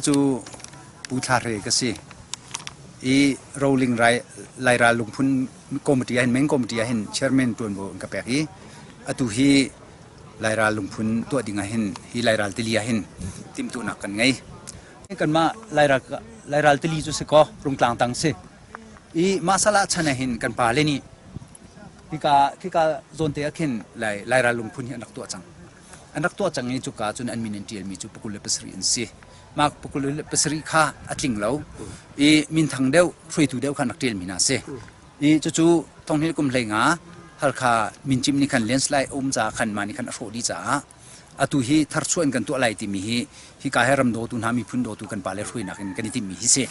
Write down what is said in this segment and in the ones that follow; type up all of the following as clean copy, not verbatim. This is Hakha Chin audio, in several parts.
Cu Pu Thla Hre ka si i Roling Lairal lungphun committee ahhin main committee ahhin chairman ṭuanvo an ka pek i atu hi Lairal lungphun tuah ding ahhin hi Lairal tili ahhin timhtuahnak kan ngei. Kanmah Lairal tili cu si kaw Rungtlang tang si. I mah salah chan ahhin kan pale nih hika hika zawnte ah khin Lairal lungphun hi an rak tuah cang. An rak tuah cang i cuka cun an min an ṭialmi cu pakul le pasarih an si. Mah pakul le pasarih kha a tling lo i minthang deuh, hruaitu deuh kha an rak ṭialmi hna a si. I cucu thonghnih kum hlei nga Halkha mincimh nih khan landslide a um caah khan mah nih khan a hrawh dih caah atu hi tharchuah in kan tuah lai timi hi hika he ram dawtu hna miphun dawtu kan pale hruainak in kan i timhmi hi si.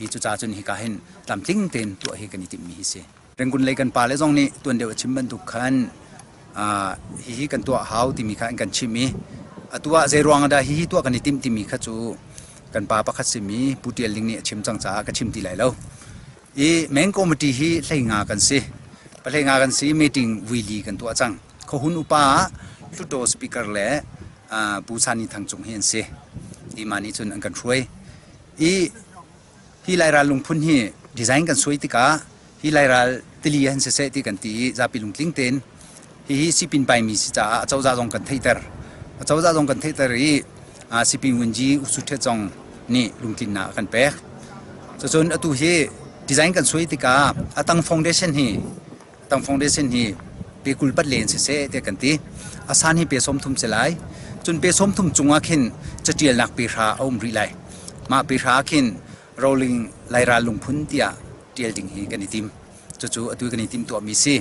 I cucaah cun hika hin tlamtling tein tuah hi kan i timhmi hi si. Rangoon lei kan pale zong nih tuan deuh a chim bantuk khan hihi kan tuah hau timi kha an kan chimh i atu ah zei ruang ah dah hihi tuah kan i timh timi kha cu kan pa pakhat simi Pu Tial Ling nih a chim cang caah ka chim ti lai lo. I main committee hi hlei nga kan si. Pahlei nga kan si meeting vuili kan tuah cang. Khuahun upa ah Hluttaw speaker le Pu Sani Thang Cung hi an si. I mah nih cun an kan hruai. I Hi Lairal lungphun hi design kan suai tikah hi Lairal tili han siseh ti kan ti i zapi lungtling tein hihi sipin paimi si caah acozah zong kan theihter. Acozah zong kan theihter i sipin vunji U Su Hthet zong nih lungtlinnak a kan pek. Cucun atu hi design kan suai tikah atang foundation hi tang foundation hi pe 20 pat len siseh tiah kan ti. A san hi pe 30 si lai. Cun pe 30 cungah khin catialnak pe hra a um rih lai. Mah pe hra khin rolling lairal lungphun tiah tial ding hi kan i tim. Cucu atu kan i tim tuahmi si.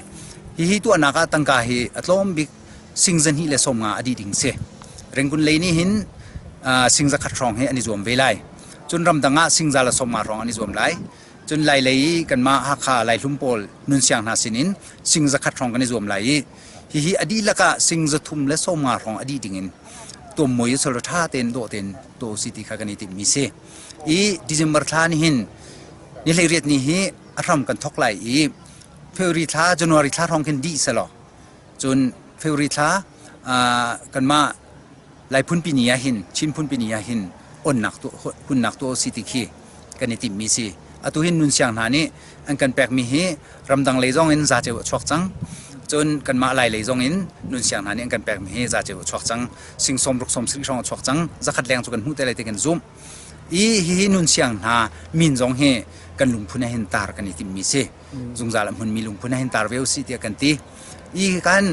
Hihi tuahnak ah tangka hi a tlawm bik sing zahnih le 50 a dih ding si. Rangoon lei nih hin sing zakhat hrawng hi an i zuam ve lai. Cun ramdang ah sing za le 50 hrawng an i zuam lai. Cun Lailei i kanmah Hakha Laihlum pawl nunsiang hna sinin sing zakhat hrawng kan i zuam lai i hihi a dihlak ah sing 350 hrawng a dih dingin tuammuai i solra ṭha tein dawh tein tuah usih ti kha kan i timhmi si. I December thla ni hin ni 18 ni hi a hram kan thawk lai i February thla January thla hrawng khin dih selaw cun February thla kanmah Lai phunpi ni ah hin Chin phunpi ni ah hin onnak tuah hunnak tuah usih ti khi kan i timhmi si. Atu hin nunsiang hna nih an kan pekmi hi ramdang lei zong in zaceu a chuak cang. Cun kanmah Lai lei zong in nunsiang hna nih an kan pekmi hi zaceu a chuak cang. Sing sawm ruk sawm sarih hrawng a chuak cang. Zakhat leng cu kan hmuh te lai ti kan zumh. I hihi nunsiang hna min zong hi kan lungphun ah hin tar kan i timhmi si. Zungzal a hmunmi lungphun ah hin tar ve usih tiah kan ti. I kan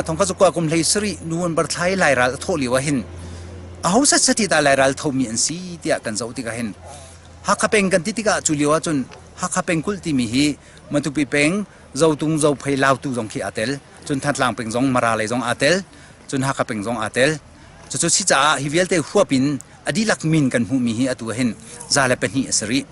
thongkhat zakua kum hlei sarih November thla i Lairal a thawh lio ah hin aho setsat hi dah Lairal thomi an si tiah kan zoh tikah hin Hakha peng kan ti tikah cu lio ahcun Hakha pengkulh timi hi Matupi peng Zotung Zophei Lautu zong khi aa tel cun Thantlang peng zong Mara lei zong aa tel cun Hakha peng zong aa tel cucu si caah hi vialte huap in a dihlak min kan hmuhmi hi atu ah hin 102 a si rih.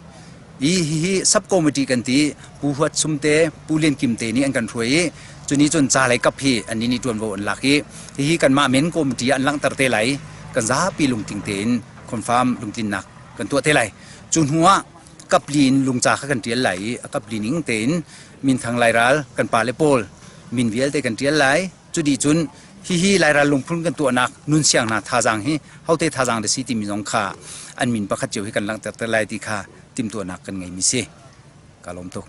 I hihi sub committee kan ti Pu Huat Sum te Pu Lian Kim te nih an kan hruai i cuni cun ca lei kap hi annih nih ṭuanvo an lak i hihi kanmah men committee ah an langhter te lai kan zapi lungtling tein confirm lungtlinnak kan tuah te lai. Cu hnu ah kapli in lungca kha kan ṭial lai i a kapli ning tein minthang lairal kan pale pawl min vialte kan ṭial lai. Cu dih cun hihi Lairal lungphun kan tuahnak nunsiang hna thazaang hi hote thazaang dah si timi zong kha an min pakhat cio hi kan langhter te lai ti kha timhtuahnak kan ngeimi si. Ka lawm tuk.